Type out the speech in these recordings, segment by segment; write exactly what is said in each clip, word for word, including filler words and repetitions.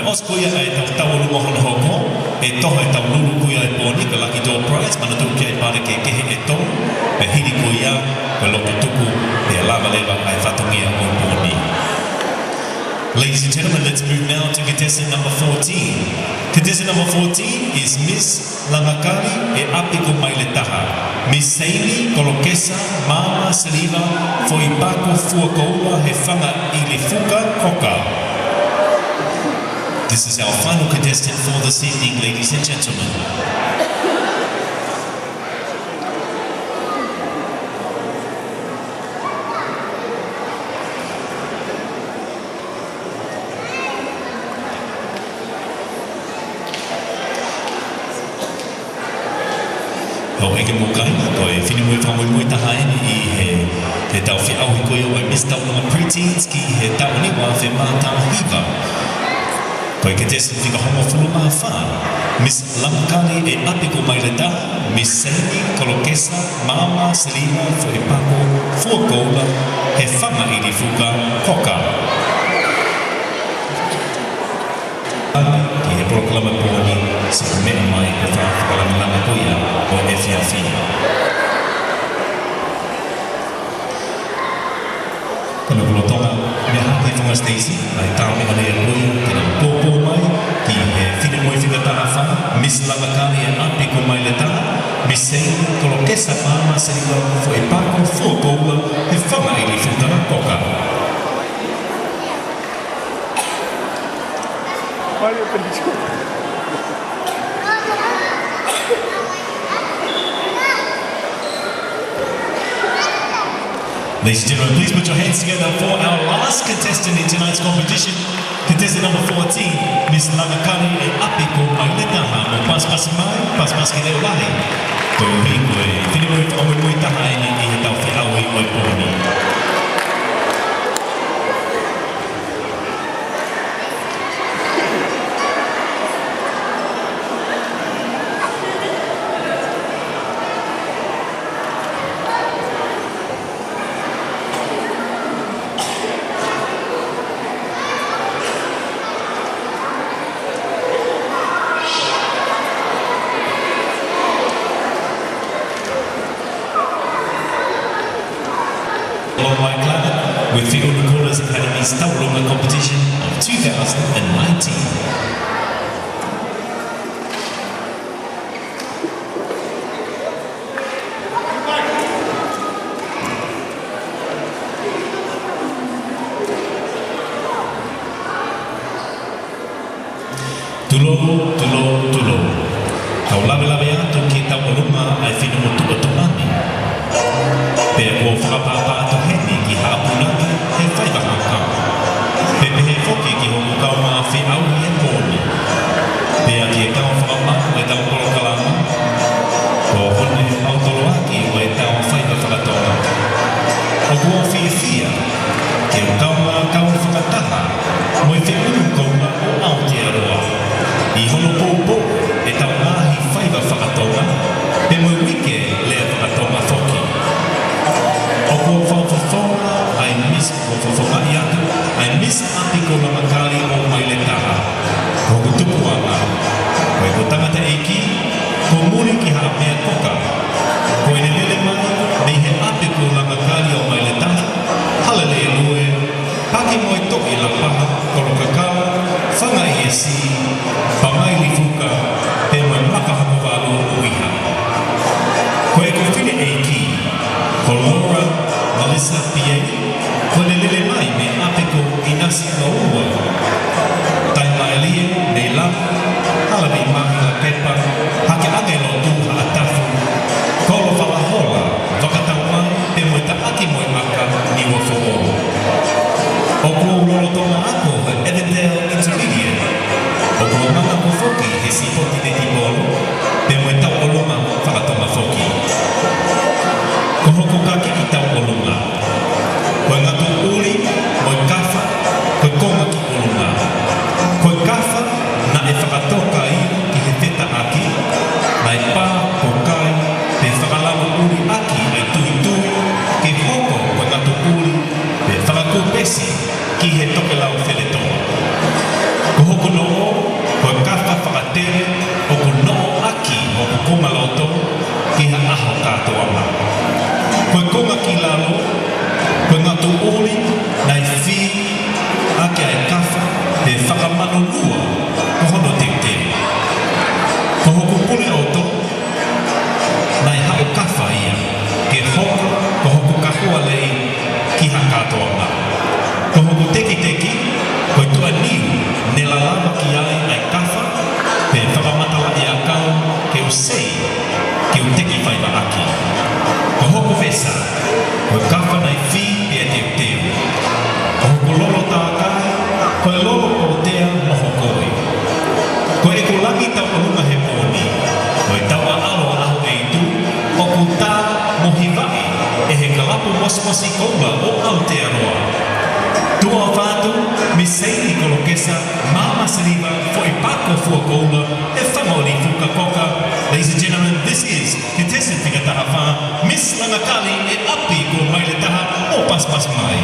ʻOsi ko ia ʻetau tauʻolunga hono hoko, ʻe toho ʻetau lulu ko ia ʻo e pō ni, ko e lucky draw prize, manatuʻi ki ai pale kehekehe ʻe tolu, pea hili ko ia, ko e loto tuku, pea lava leva ʻa e fatongia ʻo e pō ni. Ladies and gentlemen, let's move now to contestant number fourteen. Contestant number fourteen is Miss Langakali ʻe ʻapi ko Maile Taha, Miss Seini Kolokesa Maama Siliva Foʻipako Fuakoula he Fanga ʻIlifuka Koka. This is our final contestant for this evening, ladies and gentlemen. ʻOku ʻikai ke mou kāinga, ko e finemui fakamuimui taha eni ʻi he, he tau feʻauhi ko ia ʻo e Miss Taulanga Preteens ki he taʻu ni, ua afe mā taha hiva. Ko e contestant fika hongofulu mā fā, Miss Langakali ʻe ʻapi ko Maile Taha, Miss Seini Kolokesa Maama Siliva Foʻipako Fuakoula he Fanga ʻIlifuka Koka. Ki he polokalama pō ni, siʻi meʻa mai ko e fakalāngilangi ko ia ʻo e efiafi. Ko ʻena lolotonga meʻa hake he funga siteisi, ʻa e tau meʻa lea ko ia, ke nau pōpō mai ki he finemui fika taha fā, Miss Langakali ʻe ʻapi ko Maile Taha, Miss Seini Kolokesa Maama Siliva Foʻipako Fuakoula he Fanga ʻIlifuka Koka. Ladies and gentlemen, please put your hands together for our last contestant in tonight's competition. Contestant number fourteen, Miss Langakali ʻe ʻapi ko Maile Taha, mou pasipasi mai, pasipasi ki he leʻo lahi. Koeʻuhi ko e finemui fakamuimui taha eni ʻi he tau feʻauhi ʻo e pō ni. Along my club with the Unu Kolas Academy's Taulanga competition of two thousand and nineteen. Tulou, tulou, tulou. Kau lavelave atu ki he tauʻolunga ʻa e finemotuʻa Tonga ni. Pea kuo fakapapau atu heni ki Haʻapunake he faiva hakau. Pea pehē foki ki hoku kaungā feʻauhi he pō ni. Pea ki he kau fakamaʻu ʻetau polokalama, ko hono mautoloaki ʻo ʻetau faiva faka-Tonga. ʻOku ou fiefia ke u kaungā kau fakataha mo e feʻunu konga ʻo Aotearoa ʻi hono poupou ʻetau ngaahi faiva faka-Tonga, pea mo e uike lea faka-Tonga foki. ʻOku ou fakafofonga ʻa e Miss, ʻoku ou fakafofongaʻi atu ʻa e Miss ʻApi ko Langakali ʻo Maile Taha. Ko hoku tupuʻanga, ko ʻeku tangataʻeiki, ko Muli ki Haʻamea Koka. Ko ʻene lele mai mei he ʻapi ko Langakali ʻo Maile Taha, Halalelue, Paki mo e Toʻi Lapaha, Kolokakala, Fanga ʻEsi, Pangai ʻIlifuka, pea mo e Maka Hokovalu ʻUiha. Ko ʻeku fineʻeiki, ko Laura Melissa Piei, ko ʻene lele mai mei ʻapi ko ʻInasi Loua, Taimaelie, Meilau, Halavi Mahi Lakepa, Hake Ange Lotu Haʻatafu, Kolo Falahola, Vakataumai, pea mo e Taʻaki mo e Maka Niuafoʻou. ʻOku ou lolotonga ako he Avondale Intermediate. ʻOku ou manako foki he sipoti netipolo, pea mo e tauʻolunga faka-Tonga foki. Ko hoku kakiʻi tauʻolunga, ko e ngatu ʻuli mo e kafa, ko e konga ki ʻolunga. Ko e kafa naʻe fakatoka ia ki he fetaʻaki, naʻe pā ko kai, pea fakalama ʻuli ʻaki ʻa e tuitui, ke hoko ko e ngatu ʻuli, pea fakakūpesi ki he tokelau feletonga. Ko hoku noʻo Ko hoku pule ʻoto, naʻe haʻu Kafa ia ke hoko ko hoku kahua lei ki ha kātoanga. Ko hoku tekiteki, ko e tuʻa niu ne lalava ki ai ʻa e Kafa, pea fakamatalaʻi ʻakau ke u sei ke u teki faiva ʻaki. Ko hoku vesa, ko e Kafa naʻe fī pea teuteu. Ko hoku lolo tākai, ko e lolo pōtea mo hokoi. Ko ʻeku langi tauʻolunga he pō ni, ko e tauʻaʻalo ʻa ʻAhoʻeitu, ʻoku tā mo hivaʻi ʻe he kalapu mosimosi koula ʻo Aotearoa. Tuʻa ʻofa atu, Miss Seini Kolokesa, Mama Siliva, foʻi pako fua koula, ʻe Fangaʻolifuka Koka. Ladies and gentlemen, this is contestant fika taha fā, Miss Langakali, ʻe ʻapi ko Maile Taha ʻo pasipasi mai.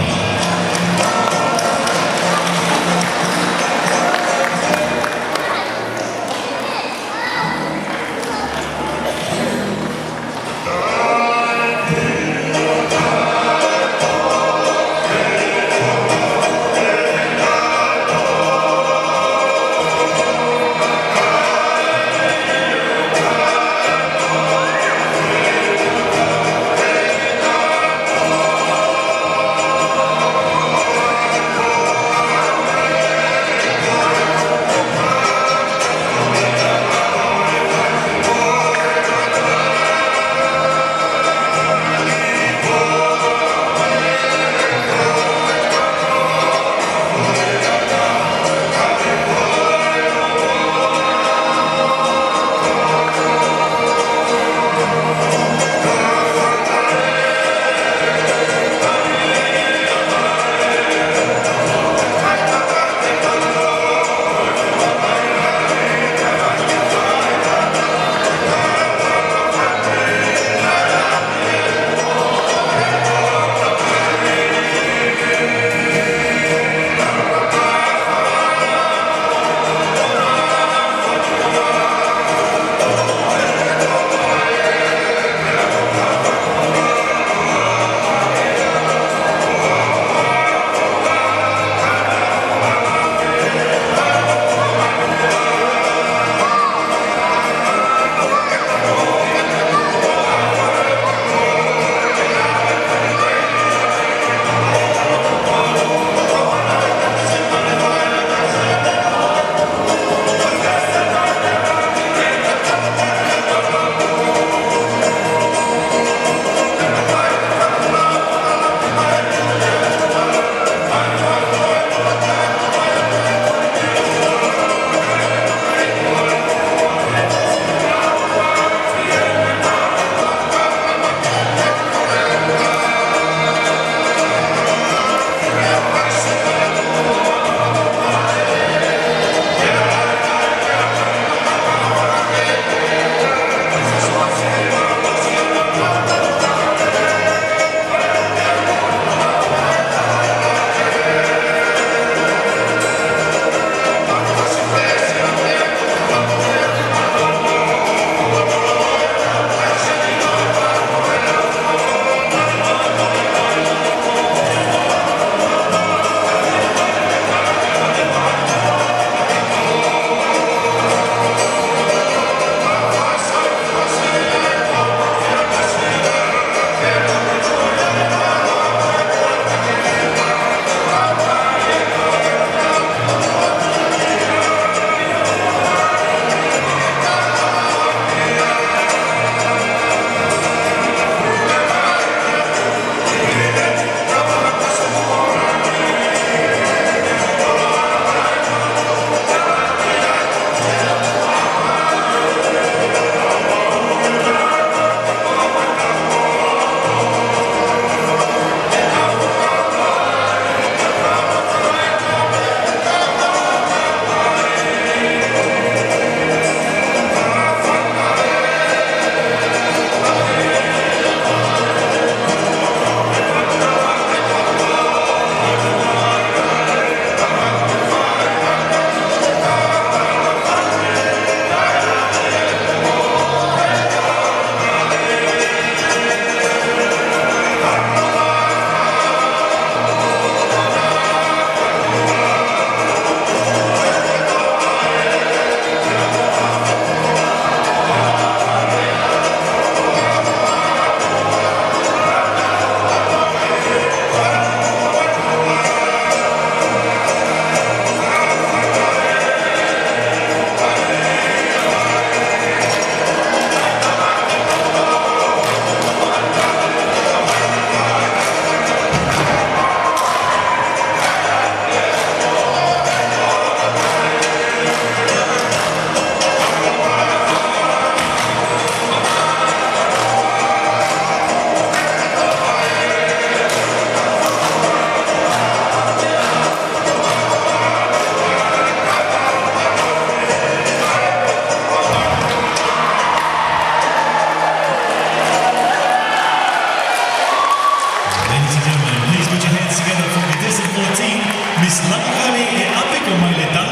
Langikani ʻe ʻapi ko Maileta,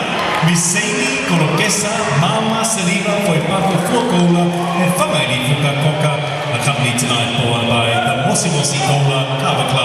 Miss Seini Kolokesa, Mama Seliva, foʻi pako fua koula, ʻe fanga ʻi Fuka Koka, accompanied tonight by the Mosimosi Koula Kava Club.